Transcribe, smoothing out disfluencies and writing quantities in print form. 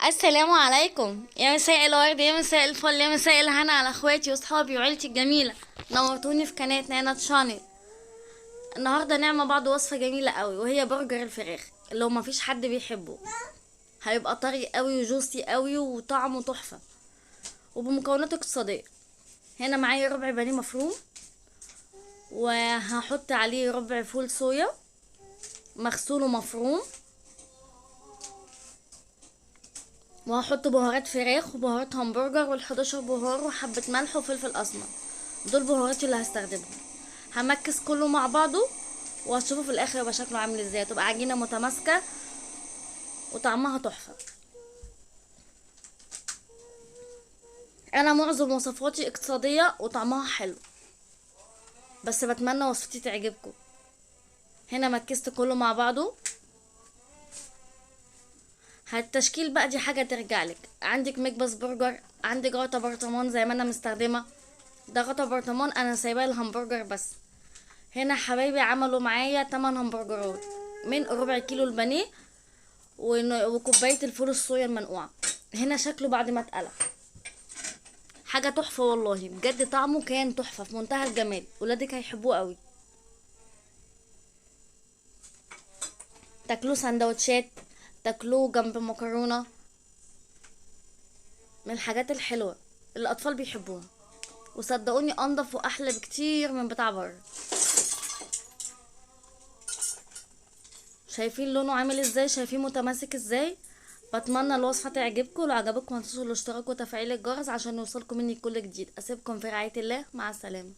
السلام عليكم، يا مساء الورد، يا مساء الفل، يا مساء الهنا على اخواتي واصحابي وعيلتي الجميلة. نورتوني في قناة نانا channel. النهارده نعمل بعض وصفه جميلة قوي، وهي برجر الفراخ اللي هو مفيش حد بيحبه. هيبقى طري قوي و juicy قوي وطعمه تحفة وبمكونات اقتصادية. هنا معايا ربع بانيه مفروم، وهحط عليه ربع فول صويا مغسول ومفروم، وهحط بهارات فراخ وبهارات همبرجر وال11 بهار وحبة ملح وفلفل اسمر. دول بهاراتي اللي هستخدمهم. همكس كله مع بعضه وهتشوفوا في الاخر يبقى شكله عامل ازاي. تبقى عجينة متماسكة وطعمها تحفة. انا معظم وصفاتي اقتصادية وطعمها حلو، بس بتمنى وصفتي تعجبكم. هنا مكست كله مع بعضه. التشكيل بقى دي حاجة ترجع لك، عندك مكبس برجر، عندك غطا برطمان زي ما انا مستخدمة. ده غطا برطمان انا سايباه الهمبرجر بس. هنا حبايبي عملوا معايا 8 همبرجرات من ربع كيلو البانيه وكوبايه الفول الصويا المنقوعه. هنا شكله بعد ما اتقلى حاجة تحفة والله، بجد طعمه كان تحفة في منتهى الجمال، ولادك هيحبوه قوي. تاكلوه سندوتشات، تاكلوه جنب مكرونه، من الحاجات الحلوة اللي الاطفال بيحبوها، وصدقوني انضف واحلى بكتير من بتاع بره. شايفين لونه عامل ازاي؟ شايفين متماسك ازاي؟ بتمنى الوصفة تعجبكم، لو عجبتكم ما تنسوش الاشتراك وتفعيل الجرس عشان يوصلكم مني كل جديد. اسيبكم في رعاية الله، مع السلامة.